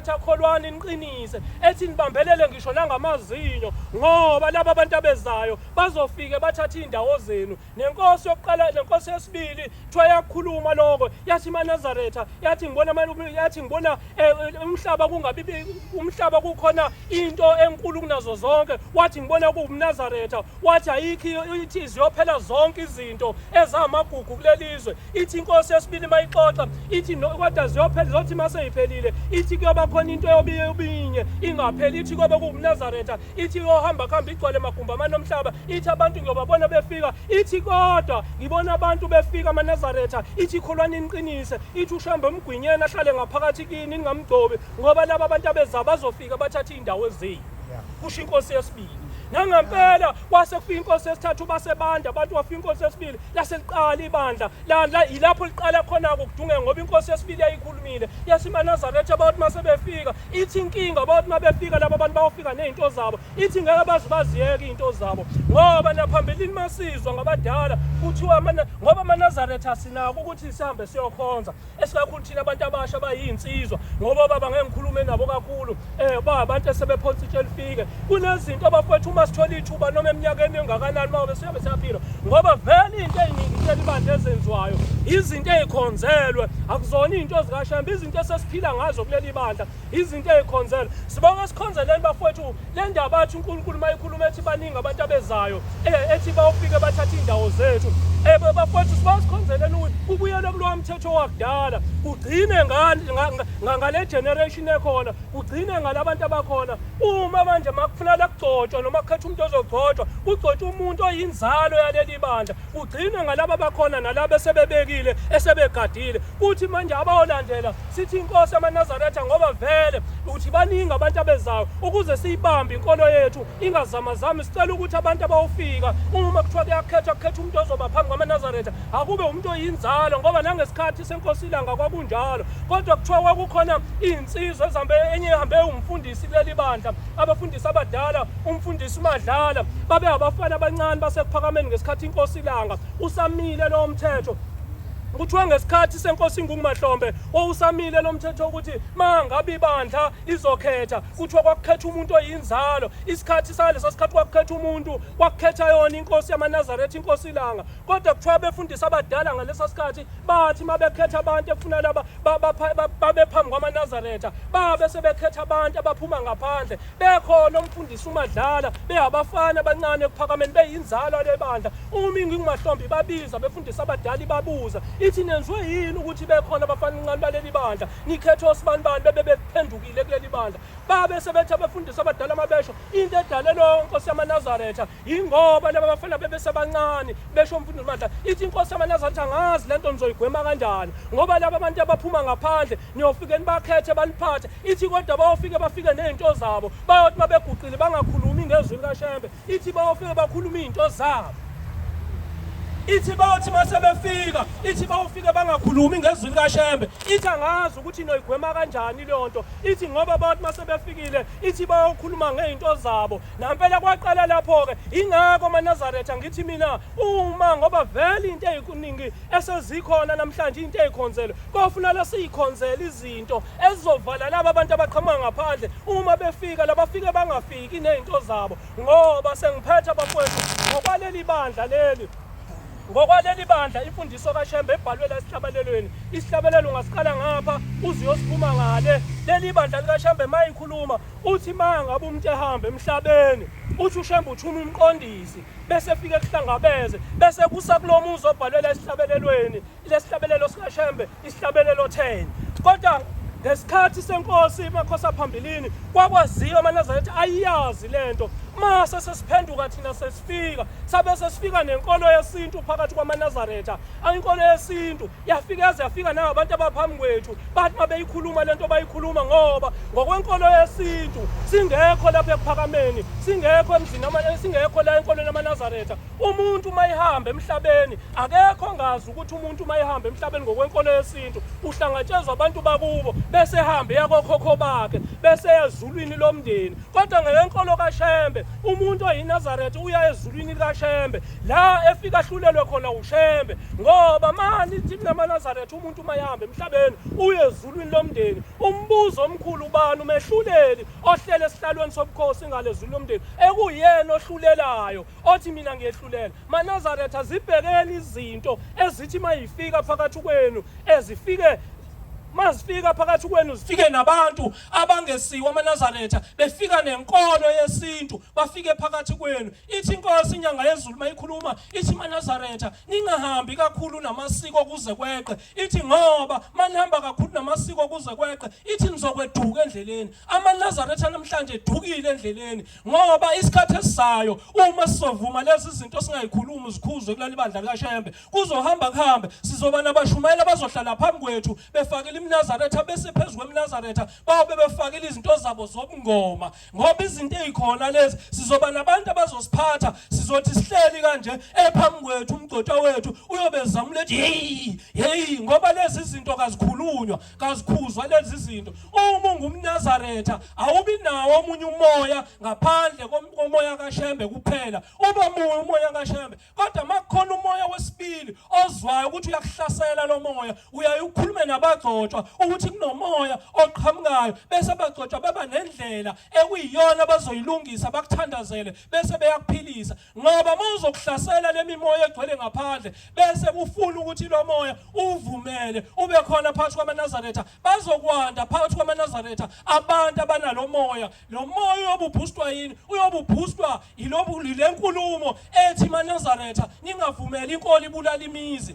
Kholwani niqinise ethi nibambelele ngisho nangamazinyo ngoba laba abantu abezayo bazofike bathathe indawo zenu. Nenkosi yokuqala nenkosi yesibili kuthiwa yakhuluma lokho, yathi iManazaretha, yathi ngibona yathi ngibona eh, umhlaba kungabi umhlaba kukhona into enkulu kunazo zonke, wathi ngibona kuwumNazaretha, wathi ayikho ithi ziyophela zonke izinto ezamagugu kuleli zwe. Ithi inkosi yesibili mayixoxa ithi kodwa ziyophela, zothi maseyiphelile ithi kuyoba khona into eyobinye ingapheli, ithi kobe kuwumNazaretha, ithi iyohamba kuhamba igcwale magumbi amane omhlaba, ithi abantu ngiyobabona befika, ithi kodwa ngibona abantu befika amaNazaretha, ithi kholwani niqinise, ithi uShembe umgwinyeni ahlale ngaphakathi kini ningamgcobi ngoba laba abantu abeza bazofika bathathe iy'ndawo ezenu, kusho inkosi yesibili. Nangempela kwase kufika inkosi yesithathu basebanda abantu, wafika inkosi yesibili laseliqala ibandla la la yilapho liqala khona ukudungeka ngoba inkosi yesibili yayikhulumile yathi iManazaretha bathi mase befika ithi inkinga bathi mabefika laba bantu bayofika nezinto zabo, ithi ngeke baze baziyeke izinto zabo ngoba naphambilini masizwa ngabadala kuthiwa ngoba amaNazaretha sinako ukuthi sihambe siyokhonza esikakhulu thina abantu abasha abayinsizwa ngoba baba ngeke ngikhulume nabo kakhulu eh ba abantu esebephonsa itshe lifike kunezinto abafowethu uma sithola ithuba noma eminyakeni engakanani uma besiyabe siyaphila ngoba vele into eziningi kuleli bandla ezenziwayo izinto ezikhonzelwe akuzona izinto zikaShembe, izinto esesiphila ngazo kuleli bandla izinto ezikhonzelwe. Sibonga sikhonzeleni bafowethu le ndaba athi uNkulunkulu mayikhuluma ethi baningi abantu abezayo eh, ethi bawufike bathathe indawo zethu eh bafowethu sibonga sikhonzeleni ukuthi kubuyelwe kulowa mthetho wakudala kugcine ngale generation ekhona, kugcine ngalabantu abakhona. Uma manje makufuneka kugcotshwa noma kukhetha umuntu ozogcotshwa, kugcotshwa umuntu oyinzalo yaleli bandla, kugcinwe ngalaba abakhona nalaba esebebekile esebegadile, kuthi manje abayolandela sithi inkosi yamaNazaretha ngoba vele uthi baningi abantu abezayo ukuze siyibambe inkolo yethu ingazamazami. Sicela ukuthi abantu abawufika uma kuthiwa kuyakhethwa kukhethwa umuntu ozoba phambi kwamaNazaretha akube umuntu oyinzalo ngoba nangesikhathi senkosi iLanga kwakunjalo, kodwa kuthiwa kwakukhona iy'nsizwa ezihambe enye ihambe umfundisi kuleli bandla, abafundisi abadala umfundisi uMadlala, babe abafana abancane basekuphakameni ngesikhathi inkosi iLanga usamile lowo mthetho. Kuthiwa ngesikhathi senkosi Ingungu wawusamile lo mthetho ukuthi mangabe ibandla lizokhetha, kuthiwa kwakukhetha umuntu oyinzalo. Isikhathi salesa sikhathi kwakukhetha umuntu, kwakukhetha yona inkosi yamaNazaretha inkosi iLanga. Kodwa kuthiwa abefundisi abadala ngalesa sikhathi bathi mabekhetha abantu efuna laba babe phambi kwamaNazaretha, babe sebekhetha abantu abaphuma ngaphandle bekhona umfundisi uMadlala, beyabafana abancane ekuphakameni beyinzalo lebandla. Uma inginguMahlombe babiza befundisa abadala ibabuza ithi nenziwe yini ukuthi bekhona abafana abancane baleli bandla nikhethe osibanibani bebe bephendukile kuleli bandla. Babe sebethi abefundisi abadala mabesho into edalelwa inkosi yamaNazaretha yingoba laba bafana bebesebancane besho umfundisi uMadlala ithi inkosi yamaNazaretha angazi lento nizoyigwema kanjani ngoba laba abantu abaphuma ngaphandle niyofike nibakhethe baniphathe, ithi kodwa bayofike bafike nezinto zabo bayothi mabeguqile bangakhulumi ngezwi likaShembe, ithi bayofike bakhuluma izinto zabo, ithi bayothi masebefika ithi bayofike bangakhulumi ngezwi likaShembe, ithi angazi ukuthi noyigwema kanjani leyo nto, ithi ngoba bayothi masebefikile ithi bayokhuluma ngezinto zabo. Nampela kwaqala lapho-ke, ingakho amaNazaretha ngithi mina uma ngoba vele into eziningi esezikhona namhlanje into ezikhonzelwe kofunala siyikhonzele izinto ezizovala laba abantu abaqhamuka ngaphandle uma befika labafike bangafiki nezinto zabo. Ngoba sengiphetha bafowethu ngokwaleli bandla leli, ngokwaleli bandla imfundiso kaShembe ebhalwe la esihlabelelweni, isihlabelelo ungasiqala ngapha uze uyosiphuma ngale. Leli bandla likaShembe mayikhuluma uthi mangabe umuntu ehamba emhlabeni uthi uShembe uthuma umqondisi bese efike kuhlangabeze bese kusa kulomuzi obhalwe la esihlabelelweni lesihlabelelo sikaShembe isihlabelelo 10. Kodwa ngesikhathi senkosi makhosi aphambilini kwakwaziwa amaNazaretha ayiyazi lento. Mase sesiphenduka thina sesifika sabe sesifika nenkolo yesintu phakathi kwamaNazaretha, inkolo yesintu yafika yaze yafika nangabantu abaphambi kwethu bathi mabeyikhuluma lento bayikhuluma ngoba ngokwenkolo yesintu singekho lapha ekuphakameni, singekho emzini singekho la enkolweni yamaNazaretha. Umuntu uma ehamba emhlabeni akekho ongazi ukuthi umuntu uma ehamba emhlabeni ngokwenkolo yesintu uhlangatshezwa abantu bakubo bese ehambe eya kokhokho bakhe bese ezulwini lomndeni. Kodwa ngenkolo kaShembe likaShembe. Umuntu oyiNazaretha uya ezulwini likaShembe, la efika ahlulelwe khona uShembe. Ngoba mani ithi namaNazaretha, umuntu uma ehamba emhlabeni uye ezulwini lomndeni. Umbuzo omkhulu, ubani umehluleli ohlele esihlalweni sobukhosi ngale ezulwini lomndeni, ekuyena ohlulelayo, othi mina ngiyehlulela? MaNazaretha, zibhekeni izinto ezithi mayifika phakathi kwenu, ezifike mazifika phakathi kwenu zifike nabantu abangesiwo amaNazaretha, befika nenkolo yesintu, bafike phakathi kwenu. Ithi inkosi inyanga yezulu mayikhuluma, ithi maNazaretha, ningahambi kakhulu namasiko kuze kweqe. Ithi ngoba manihamba kakhulu namasiko kuze kweqe, ithi nizokweduka endleleni. AmaNazaretha namhlanje edukile endleleni, ngoba isikhathi esizayo uma sizovuma lezi zinto singayikhulumi zikhuzwe kuleli bandla likaShembe, kuzohamba kuhambe sizoba nabashumayela abazohlala phambi kwethu befakile iMnazaretha, bese phezu kweMnazaretha bayobe befakile izinto zabo zobungoma, ngoba izinto ezikhona lezi, sizoba nabantu abazosiphatha. Sizothi sihleli kanje ephambi kwethu, umgcotshwa wethu uyobe zamula ethi hey hey, ngoba lezi zinto kazikhulunywa, kazikhuzwa lezi zinto. Uma ungumNazaretha awubi nawo omunye umoya ngaphandle komoya kaShembe kuphela, uba muye umoya kaShembe. Kodwa makukhona umoya wesibili ozwayo ukuthi uyakuhlasela lo moya, uyaye ukhulume nabagcotshwa ukuthi kunomoya oqhamukayo, bese abagcotshwa baba nendlela ekuyiyona bazoyilungisa, bakuthandazele, bese beyakuphilisa. Ngoba uma uzokuhlasela le mimoya egcwele ngaphandle, bese ufuna ukuthi lo moya uvumele ube khona phakathi kwamaNazaretha, bazokwanda phakathi kwamaNazaretha abantu abanalo moya. Lo moya uyobubhustwa yini? Uyobubhustwa yilobu le nkulumo ethi maNazaretha, ningavumeli inkolo ibulala imizi,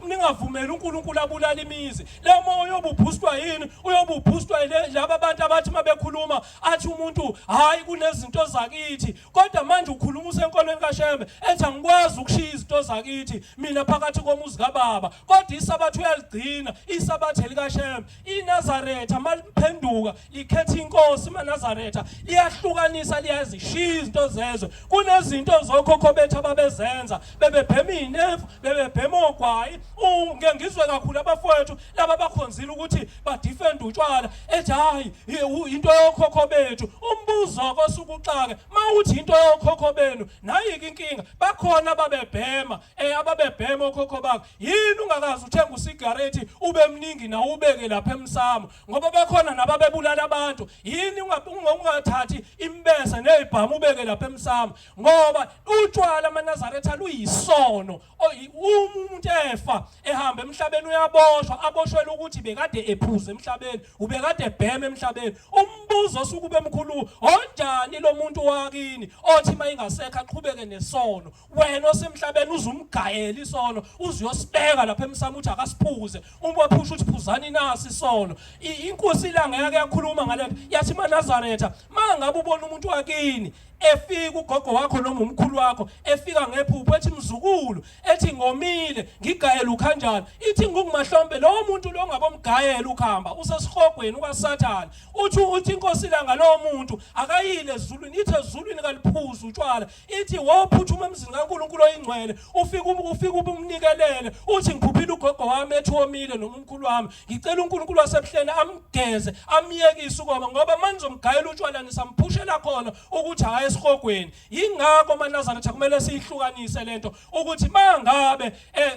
ningavumeli uNkulunkulu abulala imizi. Lo moya uyobubhustwa yini? Uyobubhustwa laba bantu abathi mabekhuluma athi umuntu hayi kunezinto zakithi, kodwa manje ukhuluma usenkolweni kaShembe, ethi angikwazi ukushiya izinto zakithi mina phakathi komuzi kababa, kodwa isabatha uyaligcina, isabatha likaShembe. INazaretha maliphenduka likhetha inkosi, maNazaretha liyahlukanisa, liyazishiya izinto zezwe. Kunezinto zokhokho bethu ababezenza, bebebhema izinefu, bebebhema ogwayi. Ngeke ngizwe kakhulu abafowethu laba bakhonzile ukuthi badefend utshwala, ethi hayi into yokhokho bethu. Umbuzo kosukuxake mawuthi into yokhokho benu, nayi inkinga, bakhona ababebhema, ababebhema okhokho bakho. Yini ungakaze uthenga usigarethi ube mningi nawe ubeke lapha emsamo? Ngoba bakhona nababebulala abantu. Yini ungathathi imbese nezibhamu ubeke lapha emsamo? Ngoba utshwala amaNazaretha luyisono. Uma umuntu efa ehamba emhlabeni uyaboshwa, aboshwele ukuthi bekade ephuza emhlabeni, ubekade ebhema emhlabeni. Umbuzo osukube mkhulu, onjani lo muntu wakini othi mayingasekho aqhubeke nesono? Wena osemhlabeni uzumgayela isono, uzuyosibeka lapha emsamo uthi akasiphuze, uma waphusha uthi phuzani nasi isono. Inkosi ilanga yake yakhuluma ngalento, yathi maNazaretha, mangabe ubona umuntu wakini efika, ugogo wakho noma umkhulu wakho efika ngephupho ethi mzukulu, ethi ngomile ngigayela ukhanjani, ithi ngungumahlombe lowo muntu lo ngabomgayela ukhamba usesihogweni ukaSathane. Uthi inkosi ilanga lowo muntu akayile ezulwini, ithi ezulwini kaliphuzi utshwala. Ithi wophuthuma emzini kaNkulunkulu oyingcwele, ufike ubumnikelele, uthi ngiphuphile ugogo wami ethi womile noma umkhulu wami, ngicela uNkulunkulu wasebuhleni amgeze amyekise ukoma, ngoba manizomgayela utshwala nisamphushela khona ukuthi hayi esihogweni. Yingakho maNazaretha kumele siyihlukanise lento, ukuthi mangabe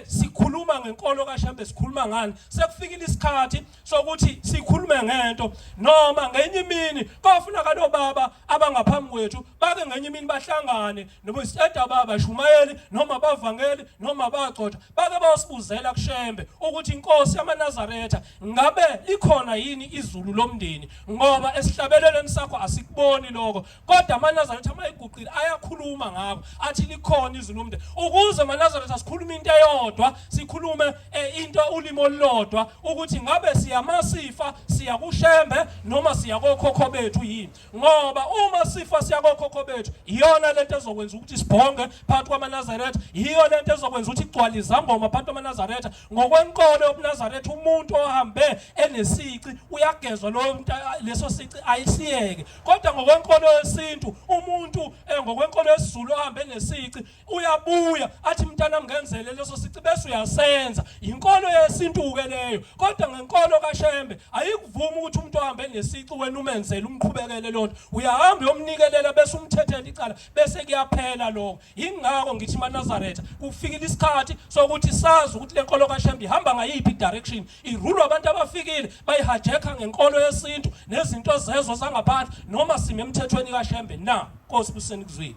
sikhuluma ngenkolo kaShembe sikhuluma ngani. Sekufikile isikhathi sokuthi sikhulume ngento, noma ngenye imini kofunakala obaba abangaphambi kwethu bake ngenye imini bahlangane noma iseda baba shumayeli noma bavangeli noma bagcotshwa, bake bayosibuzela kuShembe ukuthi inkosi yamaNazaretha ngabe likhona yini izulu lomndeni, ngoba esihlabelelweni sakho asikuboni lokho. Kodwa amaNazaretha amayiguqile ayakhuluma ngakho, athi likhona izulu lomndeni. Ukuze amaNazaretha sikhulume into eyodwa, sikhulume into ulimi olulodwa, ukuthi ngabe siyamasifa siya kuShembe noma siya kokhokho bethu yini. Ngoba uma sifa siya kokhokho bethu, iyona lento ezokwenza ukuthi sibhonge phakathi kwamaNazaretha, yiyo lento ezokwenza ukuthi igcwale izangoma phakathi kwamaNazaretha. Ngokwenkolo yobuNazaretha, umuntu ohambe enesici uyagezwa loyo muntu, leso sici ayisiyeke. Kodwa ngokwenkolo yesintu umuntu eh, ngokwenkolo yesiZulu ohambe nesici uyabuya athi mntanami ngenzele leso sici bese uyasenza inkolo yesintu ke leyo kodwa ngenkolo kaShembe ayikuvumi ukuthi umuntu ahambe nesici wena umenzele umqhubekele lonto uyahamba uyomnikelela bese umthethela icala bese kuyaphela lokho Yingakho ngithi maNazaretha kufikile isikhathi sokuthi sazi ukuthi lenkolo kaShembe ihamba ngayiphi direction. Irulwa abantu abafikile bayihajekha ngenkolo yesintu nezinto zezo zangaphandle noma sime emthethweni kaShembe na. Nkosi buseni kuzwile.